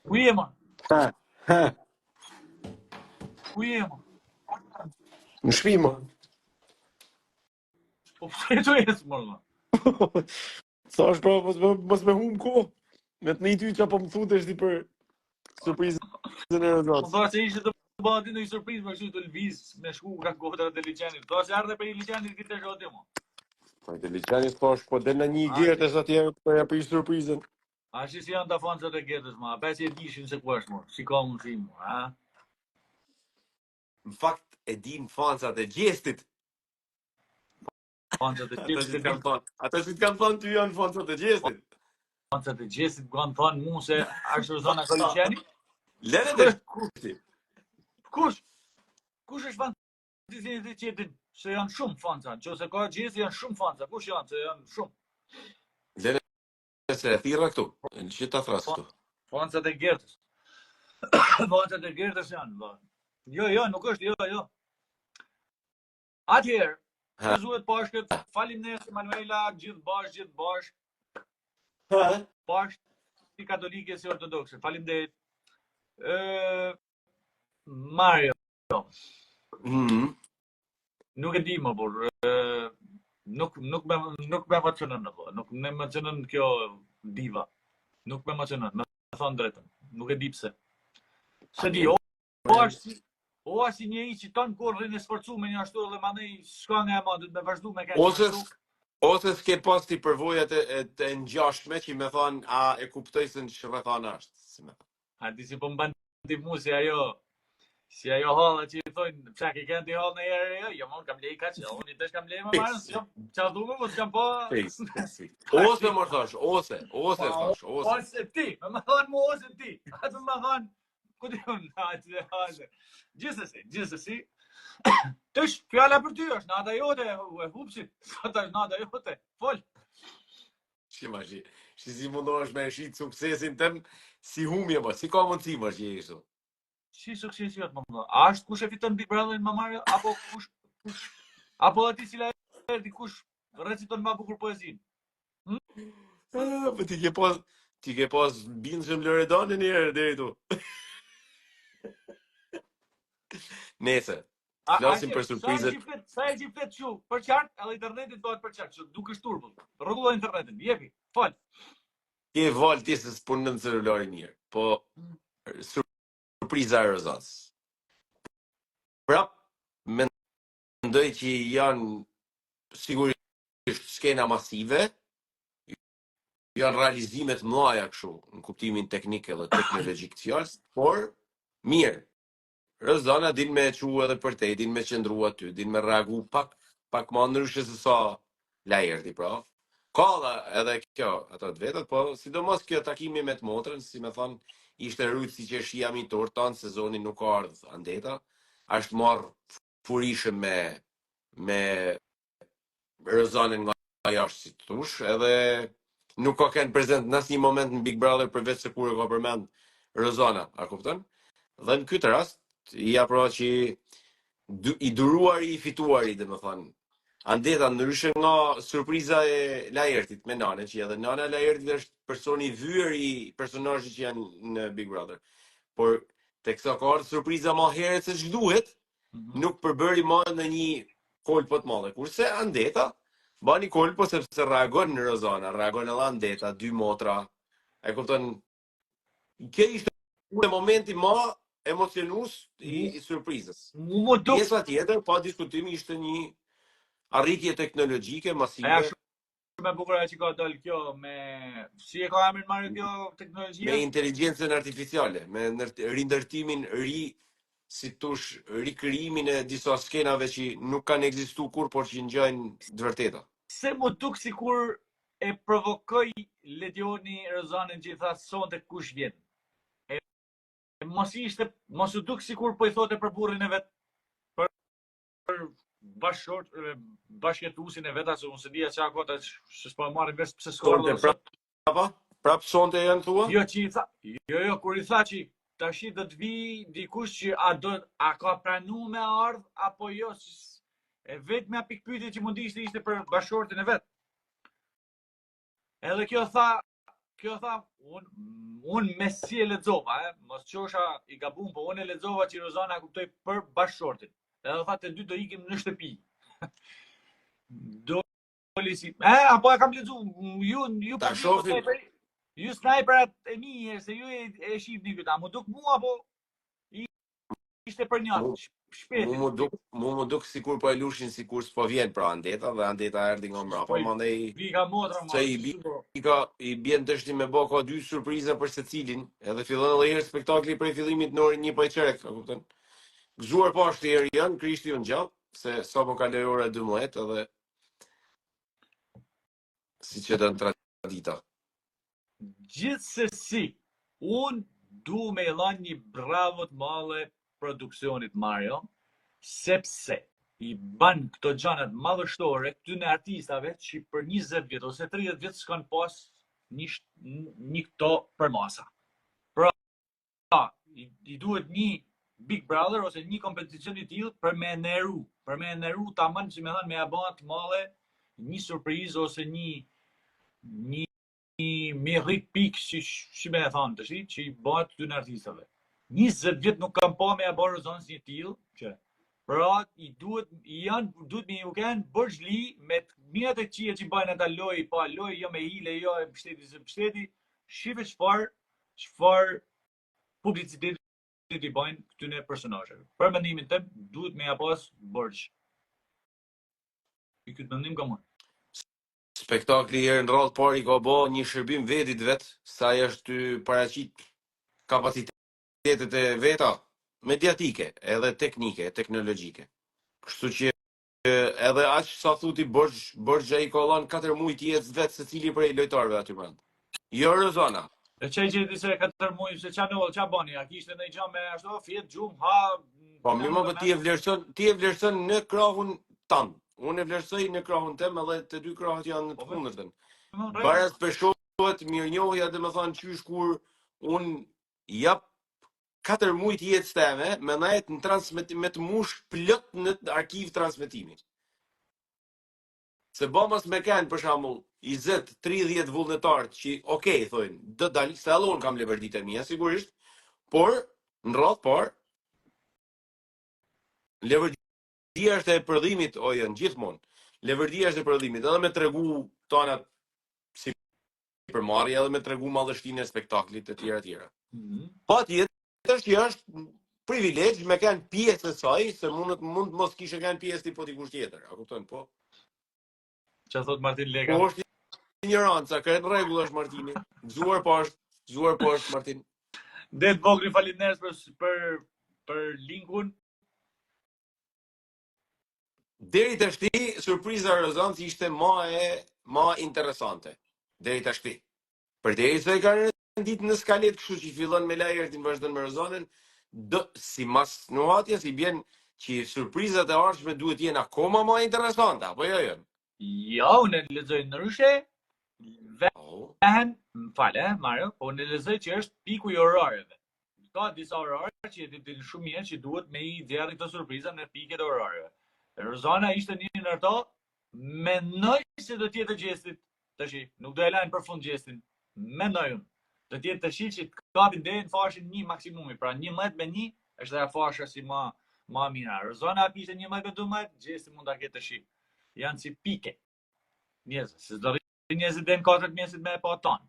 Ku je ma? Ha, ha. Ku je ma? Në shpi ma. Po pse tu ecë më vëlla? Sa është pra, mos me, mos me hum kohë. Me të një ty që po më thute ti për surprizën e Po Rozanës. tha se ishte të bëhet ndonjë surprizë me kështu të lviz me shku nga kodra e liqenit. Tha se ardhe prej liqenit këtë shoh mo. Po të liqenit thash, po del në një A, gertë sa tjerë po ja prish surprizën. A shi si janë ta fansat e Gertës ma, a pe që e dishin se ku është mo, si ka mundësi mo, a? Në fakt e din fansat e Gjestit. Fansat e Ata që Gjestit të kanë thonë, ata që të kanë thonë ty janë fansat e Gjestit. Fansat e Gjestit më kanë thonë mu se është Rozana ka liqeni. Lëre të Kush? Kush? Kush është fan i Gjestit? Se janë shumë fansa, nëse ka Gjesti janë shumë fansa, kush janë se janë shumë. Lëre se e thirra këtu, në që ta thras këtu. Fansat e Gertës. Fansat e Gertës janë, valla. Jo, jo, nuk është, jo, jo. Atëherë, Ha. gëzuet Pashkët, faleminderit Manuela, gjithë bashkë, gjithë bashkë, Ha. bashkë si katolike si ortodokse. Faleminderit. Ë Mario, Mm. nuk e di më por ë nuk nuk më nuk më emocionon apo, nuk më emocionon kjo diva. Nuk më emocionon, me thonë drejtën. Nuk e di pse. Se di, o, o është si o është si njeri që tan kohë rrin e sforcu me një ashtu edhe mandej s'ka nga e ma, duhet me vazhdu me keq Ose ashtu. ose s'ke pas ti përvojat e, e, të ngjashme që me thonë a e kuptoj se në ç'rrethana është, si me thonë. A di si po më ban ti mu si ajo si ajo halla që i thonë, pse ke kënë ti hallë në herë jo, jo, më unë kam lej kaq, unë i tash kam lej më marrë, jo, ça du më, po s'kam po. Fiks, fiks, fiks. Ose më thash, ose, ose Po, thash, ose. Ose ti, me më thonë mu ose ti. Atë më thonë, ku di unë, atë, atë. Gjithsesi, gjithsesi. Tash fjala për ty është nata jote e hupsit. Sot është nata jote. Fol. Si ma shi, si si mundohesh me e shit suksesin tem si humje më, si ka mundësi më shi kështu. Si suksesi jot më vëlla? A është kush e fiton Big Brotherin më Mario apo kush kush apo aty si Laerti kush reciton më bukur poezinë? Hm? Ah, po ti ke pas ti ke pas bindshëm Loredanin një herë deri tu. Nese, A, a flasim që, për sa e surprizët. që flet, sa e që flet kështu, për qartë, edhe interneti bëhet për qartë, kështu dukesh turbull. Rregulla internetin, jepi, fol. Ke val ti se s'punon celulari mirë. Po surpriza e Rozanës. Prap mendoj që janë sigurisht skena masive, janë realizime të mëdha kështu në kuptimin teknik edhe teknologjik të fjalës, por mirë, Rozana din me e çu edhe përtej, din me qëndru aty, din me reagu pak pak ma ndryshe se sa Laerti, pra. Ka dhe edhe kjo, ato të vetat, po sidomos kjo takimi me të motrën, si me thonë, ishte rujt si qershia mi tortë, tanë sezonin nuk ka ardhë Andeta, është marrë furishëm me me Rozanën nga jashtë si të thush, edhe nuk ka qenë prezent në asnjë moment në Big Brother përveç se kur e ka përmend Rozana, a kupton? Dhe në këtë rast, ja pra që du, i duruari i fituari, domethënë. Andeta ndryshe nga surpriza e Laertit me nanën, që edhe nana e Laertit është personi i vyer i personazhit që janë në Big Brother. Por teksa ka ardhur surpriza më herët se ç'duhet, mm -hmm. nuk përbëri më në një kolpo të madhe. Kurse Andeta bani kolpo sepse reagon në Rozana, reagon edhe Andeta, dy motra. E kupton? Kjo ishte momenti më emocionues i, i surprizës. Mu më duk. Pjesa tjetër, pa diskutim, ishte një arritje teknologjike masive. Aja shumë e bukur ajo që ka dalë kjo me si e ka emrin Mario kjo teknologjia? Me inteligjencën artificiale, me rindërtimin ri si tush rikrijimin e disa skenave që nuk kanë ekzistuar kurrë, por që ngjajnë të vërteta. Se m'u duk sikur e provokoi Ledioni Rozanën që i tha sonte kush vjen. E mos ishte, mos u duk sikur po i thote për burrin e vet, për për bashkëshort, bashkëjetuesin e vet, as unë s'e dija çka ka tash, se s'po e marrim vesh pse s'ka ardhur sot. Prapa, prap sonte janë thua? Jo që i tha, jo jo kur i tha që tashi do të vi dikush që a do a ka pranu me ardh apo jo, e vetmja pikëpyetje që mund ishte ishte për bashkëshortin e vet. Edhe kjo tha. Kjo tha, unë un me si e lexova, e, mos qosha i gabum, po unë e lexova që Rozana e kuptoi për bashkëshortin. Edhe tha të dy do ikim në shtëpi. Doli si, e, apo e kam lexu, ju ju Ta po shohim. Ju snajperat e mi, se ju e, e shihni këtë, a mu duk mua apo ishte për një Mu shpejt. mu mu duk, mu mu duk sikur po e lushin sikur s'po vjen pra Andeta dhe Andeta erdhi nga mbrapa, Po i mandej bi ka motra se i bi po. ka i bjen dështi me bë ka dy surpriza për secilin, edhe fillon edhe herë spektakli prej fillimit në orën 1 pa çerek, a kupton? Gëzuar po ashtu Erion, Krishti u ngjall, se sapo kaloi ora 12 edhe siç e don tradita. Gjithsesi, unë du me i dhanë një bravo të madhe produksionit Mario, sepse i ban këto gjanat madhështore këtyne artistave që për 20 vjet ose 30 vjet s'kan pas një, një këto përmasa. Pra, i, i duhet një Big Brother ose një kompeticion i tillë për me neru, për me neru tamam, si me thënë, me ja ba të madhe një surprizë ose një një me rrit pikë, si, si me e thonë të shi, që i bëhet këtyne artistave. 20 vjet nuk kam pa me ja bërë Rozanës një tillë, që pra i duhet i janë duhet me ju kanë borxhli me të mirat e këqija që bajnë ata lojë pa lojë, jo me hile, jo e mbështeti se mbështeti, shife çfarë çfarë publiciteti i bajnë këtyne personazheve. Për mendimin tim, duhet me ja pas borxh. I këtë mendim kam unë. Spektakli herë në radhë parë i ka bë një shërbim vedit vet, sa ai është ty paraqit kapacitetet e veta mediatike, edhe teknike, teknologjike. Kështu që edhe aq sa thu ti borxh, borxh ai ka dhënë 4 muaj të jetës vet secili prej lojtarëve aty brenda. Jo Rozana. E çe gjeti se 4 muaj se ça ndodh, ça bani, a kishte ndonjë gjë me ashtu, fjet gjumë, ha. Po mirë, po ti e vlerëson, ti e vlerëson në krahun tënd. Unë e vlerësoj në krahun tim edhe të dy krahët janë në të Po, kundërtën. Në rregull. Baras peshohet mirënjohja, domethënë qysh kur unë jap 4 muaj të jetës teme, me nejt në transmetim me të mush plot në arkiv transmetimi. Se bëmas me kanë për shembull 20, 30 vullnetarë që okej thonë, do dal se edhe unë kam leverditë e mia sigurisht, por në radhë parë leverdia është e prodhimit o jën gjithmonë. Leverdia është e prodhimit, edhe me tregu tonat si përmarrje edhe me tregu madhështinë e spektaklit e tjera e tjera. Mm -hmm. Patjetër që është privilegj me kanë pjesë e saj, se mund mund të mos kishe kanë pjesë ti po dikush tjetër, a kupton po? Çfarë thot Martin Leka? Po është ignoranca, krejt në rregull është Martini. Gëzuar po është, gëzuar po është Martin. Det vogli faleminderit për për për linkun. Deri tashti surpriza e Rozanës ishte ma e ma interesante. Deri tashti. Përderisa e kanë rendit në skalet, kështu që fillon me Laertin, vazhdon me Rozanën, do simas nuhatjes i bjen që surprizat e ardhshme duhet jenë akoma ma interesante, apo jo jo? Jo, unë e lexoj ndryshe. Oh. Vehen, më fal, eh, Mario, po unë e lexoj që është piku i orareve. Ka disa orare që e din shumë mirë që duhet me i nxjerrë këto surpriza në piket e orareve. Rozana ishte një ndër to, mendoj se do të jetë e Gjestit, tashi, nuk do e lajnë për fund Gjestin, mendoj unë. Do të jetë tashi që të kapin deri në fashën 1 maksimumi, pra 11 me 1 është ajo fasha si ma ma mira. Rozana kishte 11 me 12, Gjesti mund ta ketë tashi. Janë si pike. Njerëz, se s'do rrinë njerëzit deri në 4 të mëngjesit me e pa tonë.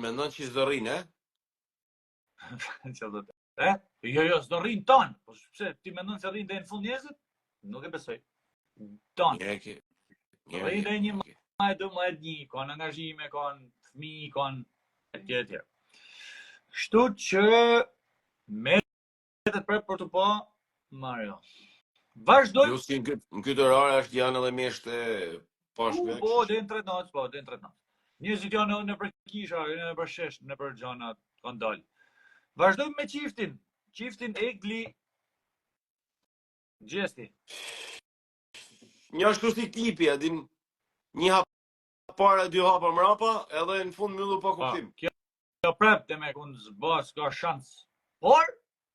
Mendon që s'do rrinë, e? Çfarë do të? E? Jo, jo, s'do rrinë tonë. Po pse ti mendon se rrinë deri në fund njerëzit? Nuk e besoj. Tonë. Mirë e ke. Mirë e Rrinë ke. deri një më e 12 një, kanë angazhime, kanë fëmijë, kanë etj etj. Kështu që mbetet prap për të pa Mario. Vazhdoj. Plus që në këtë në këtë orar është janë edhe mesht e pashkëve. Po, deri në 3 natë, po, deri në 3 natë. Njerëzit janë edhe nëpër kisha, edhe nëpër shesh, nëpër gjana, kanë dalë. Vazhdojmë me çiftin. Çiftin Egli Gjesti. Një ashtu si klipi, a din një hap para, dy hapa mrapa, edhe në fund mbyllu pa Pa, kuptim. kjo kjo prap të me kun s'ba, s'ka shans. Por,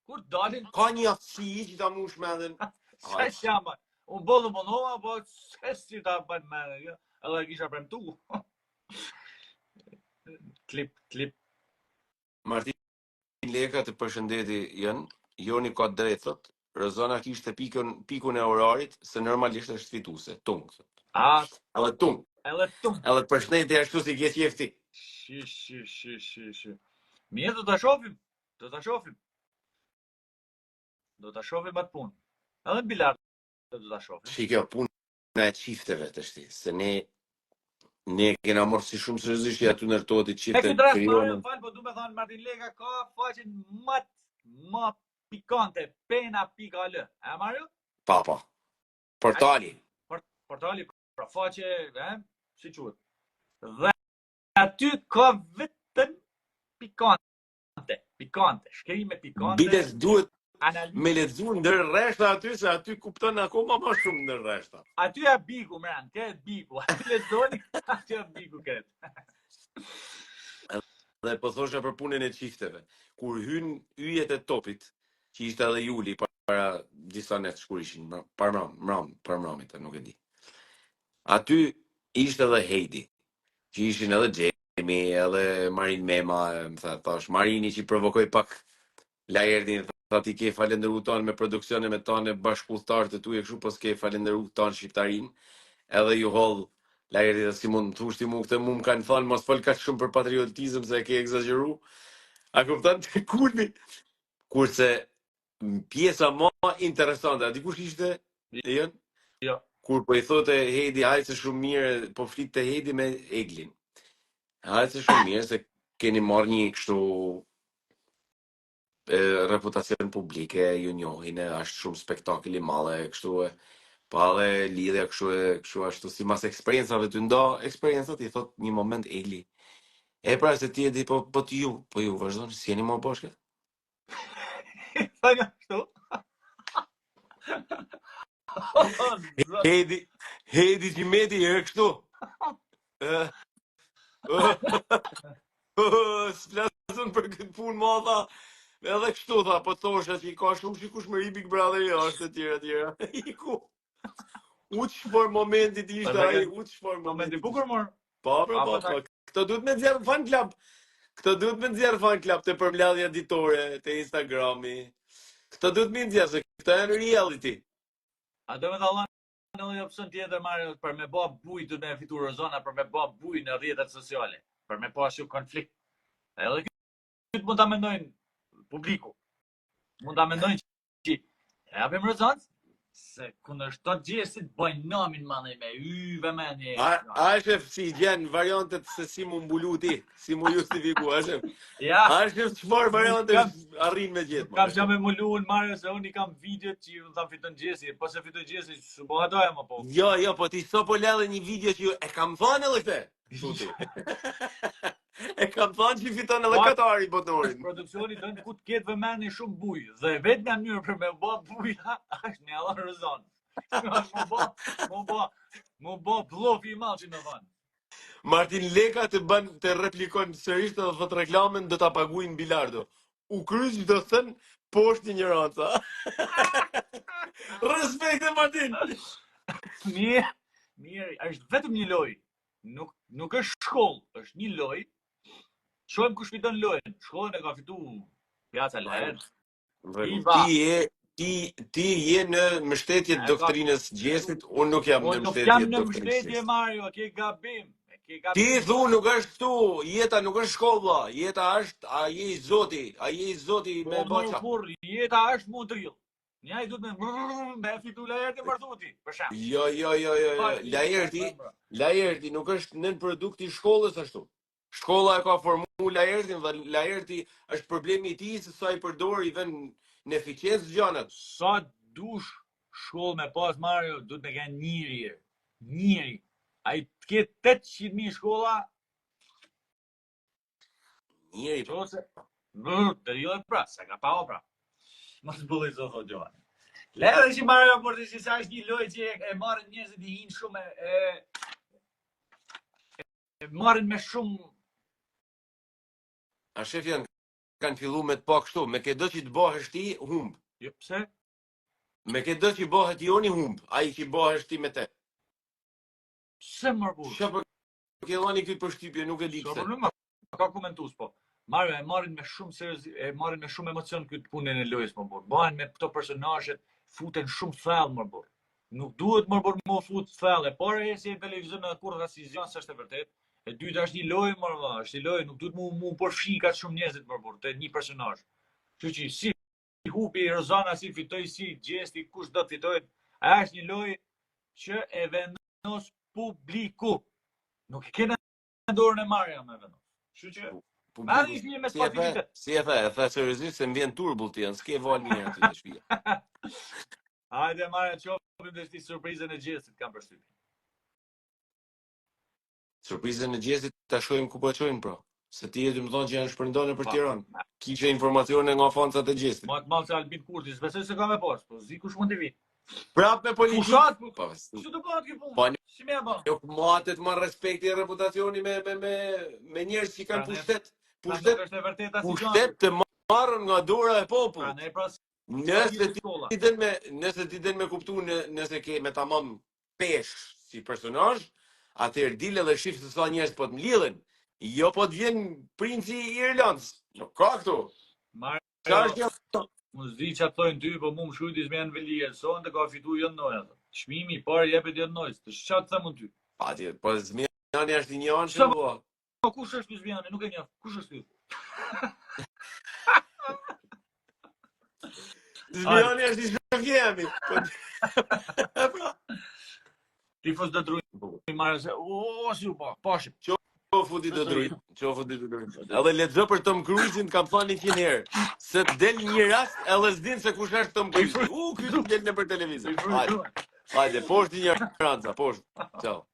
kur të dalin, Ka një aftësi që ta mush mendjen. se s'jam, unë bollë munova, po se si ta bën mendjen, jo? Edhe kisha premtu. Klip, klip. Martin Leka të përshëndeti Jon, Joni ka drejt thot, Rozana kishte pikën pikun e orarit se normalisht është fituese, tung thot. A, Edhe tung, edhe tung. edhe të përshëndeti ashtu si ke qejf ti. Shi, shi, shi, shi, shi. Mirë, do ta shohim. Do ta shohim. Do ta shohim atë punë. Edhe në bilardo do ta shohim. Shi kjo puna e çifteve tash se ne ne kena marrë si shumë seriozisht që aty ndërtohet i Me çifte këtë rast Mario, krijohen. fal, po du me thonë Martin Leka ka faqen më më pikante, pena.al. E Mario? Pa, pa. Portali. Port, portali, pra faqe, e, si quhet. Dhe aty ka vetëm pikante. Pikante, shkrime pikante. Biles duhet analizë. me lexu ndër rreshta aty se aty kupton akoma më shumë ndër rreshta. Aty e bigu mren, ke bigu. Aty lexoni, aty e bigu këtë. Dhe po thosha për punën e çifteve. Kur hyn yjet e topit, që ishte edhe Juli para disa netësh kur ishin, par mram, mram, par mramit, nuk e di. Aty ishte edhe Heidi, që ishin edhe Xhemi, edhe Marin Mema, e më tha, thash, Marini që i provokoi pak Laertin, tha ti ke falenderu tanë me produksione me tanë bashkudhëtarët e tu e kështu, po s'ke falenderu tanë shqiptarin, edhe ju holl Laerti dhe si mund të thush ti mu këtë, mu më kanë thënë mos fol kaq shumë për patriotizëm se e ke ekzagjeru. A kupton te kulmi? Kurse pjesa më interesante, a di kush ishte? Jon? Jo. Kur po i thote Heidi, hajde se shumë mirë, po flitte Heidi me Eglin. Hajde se shumë mirë se keni marrë një kështu e, reputacion publike, ju njohin, e, është shumë spektakël i madh e kështu e pa edhe lidhja kështu e kështu ashtu si mas eksperiencave të nda eksperiencat i thot një moment Egli. E pra se ti e di po po ti ju, po ju vazhdoni si jeni më bashkë? Tha nga kështu. Heidi, Heidi që meti e kështu. Ë, S'flasën për këtë punë më tha. Edhe kështu tha, po thosha që i ka shumë shikueshmëri Big Brother jo, është e tjera e tjera. Iku. U çfarë momentit ishte ai, u çfarë Momenti momenti. bukur mor. Po, po, po, po. Këto duhet me nxjerr fan club. Këto duhet me nxjerr fan club te përmbledhja ditore, te Instagrami. Këto duhet me nxjerr se këto janë reality. A do me ta dhënë edhe një opsion tjetër Mario për me bë bujë duhet me e fitu Rozana për me bë bujë në rrjetet sociale, për me pasur konflikt. Edhe këtë mund ta mendojnë publiku. Mund ta mendojnë që e japim Rozanës se kundërshton Gjestit bëjnë namin madhe me y vëmendje. A, a është si gjen variantet se si mu mbulu ti, si mu justifiku, a është Ja, a është çfarë variante Kam- arrin me gjet. kam që me mbulu në Mario se unë i kam videot që ju tham fiton Gjesti, po se fiton Gjesti, s'u bëhet doja më po. Jo, jo, po ti sapo le një video që ju e kam thënë edhe këtë. Thuti. e kam thënë që fiton edhe Po, Katari botërorin. Produksioni do ku të ketë vëmendje shumë buj dhe vetëm mënyrë për me bë buja është me Allah Rozan. Më bë, më bë, më bë blofi i madh që më thon. Martin Leka të bën të replikon sërish dhe thot reklamën do ta paguajnë Bilardo. U kryq çdo thën poshtë ignoranca. Respekte Martin. Mirë, mirë, është vetëm një lojë. Nuk nuk është shkollë, është një lojë. Shohim kush fiton lojën. Shkollën e ka fitu Piazza Laert. Rregull. Iva. Ti je ti ti je në mbështetje të E ka- doktrinës Gjestit, unë nuk jam Po në nuk mbështetje jam të në doktrinës mbështetje Gjestit. Mario, ke gabim. E ke gabim. Ti thu nuk është këtu, jeta nuk është shkolla, jeta është a je i zoti, a je i zoti Po me më baça. burr, jeta është mu drill. Njaj duhet me me fitu Laerti mërthuti, për shembull. Jo, jo, jo, jo, jo. Laerti, Laerti nuk është nën produkt i shkollës ashtu. Shkolla e ka formu Laertin dhe Laerti është problemi i tij se sa i përdor i vën në eficiencë gjanat. Sa dush shkollë me pas Mario, duhet me kenë njëri. Njëri. Ai të ketë 800.000 shkolla, Njëri po. Qose, brr, të jo e pra, se ka pa opra. Mos bulli zo thot Giovanni. Le edhe që Mario por të se është një lojë që e, e marrin njerëzit i hinë shumë e, e, e marrin me shumë A shef janë kanë fillu me të pa kështu, me këdo që të bëhesh ti, humb. jo pse? Me këdo që bëhet Joni humb, ai që bëhesh ti me te. Pse më burr? Çfarë po ke dhënë këtë përshtypje, nuk e di S'ka pse. problem. ka komentues po. Mario e marrin me shumë serioz, e marrin me shumë emocion këtë punën e lojës mo burr. Bahen me këto personazhet, futen shumë thellë mo burr. Nuk duhet mo burr m'u fut thellë. E para herë si në televizion edhe kurrë asgjë s'është e vërtet. E dyta është një lojë mo valla, është një lojë, nuk duhet mu mu përfshi kaq shumë njerëzit mo burr te një personazh. Kështu që si hupi Rozana si fitoi si Gjesti kush do të fitojë, ajo është një lojë që e vendos publiku. Nuk e kena në dorën e Mario me vendos. Kështu që Publiku, Marri fije me si e the, spativitet. si e the, e the seriozisht se më vjen turbull ti, janë s'ke valë mirë aty në shtëpi. Hajde Mario, qofim dhe ti surprizën e Gjestit kam përshtypjen. Surprizën e Gjestit ta shohim ku po e çojnë pra. Se ti e di më thonë që janë shpërndarë për Pa. Tiranë. Kishe informacione nga fansat e Gjestit. Ma të madh se Albin Kurti, s'besoj se ka me pas, po zi kush mund t'i vi. Prap me politikë. Fushat, po, Po, si do bëhet kjo punë? Po, Si më e bën? nuk matet më respekti e reputacioni me me me me njerëz që kanë Pra, ne- pushtet, Pra, pushtet, nuk është e vërtetë asgjë. pushtet të marrën nga dora e Pra, popullit. ne pra Nëse ti shkolla. den me nëse ti den me kuptu në, nëse ke me tamam pesh si personazh, atëherë dil edhe shif se sa njerëz po të mlidhen. Jo po të vjen princi i Irlandës. Nuk ka këtu. Mario, Çfarë është kjo? Unë s'di çfarë thonë ty, po mu më shkruajti Zmijan Veliaj, sonte ka fitu Jon Noja. thotë. Çmimi i parë jepet Jon Nojës. Të çfarë të them unë ty? Pa ti, po Zmijani është i njëanshëm Sa- vëlla. Po kush është ky Zmijani? Nuk e njoh. Kush është ky? Zmijani është i shokjemi. Po pra. Tifoz do druj marrë se o si u pa. Pashim. Qofu di të druj, qofu di të druj. Edhe lexo për Tom Cruise-in, kam thënë 100 herë, se të del një rast edhe s'din se kush është Tom Cruise. U, ky del nëpër televizor. Hajde, hajde, poshtë ignoranca, poshtë. Ciao.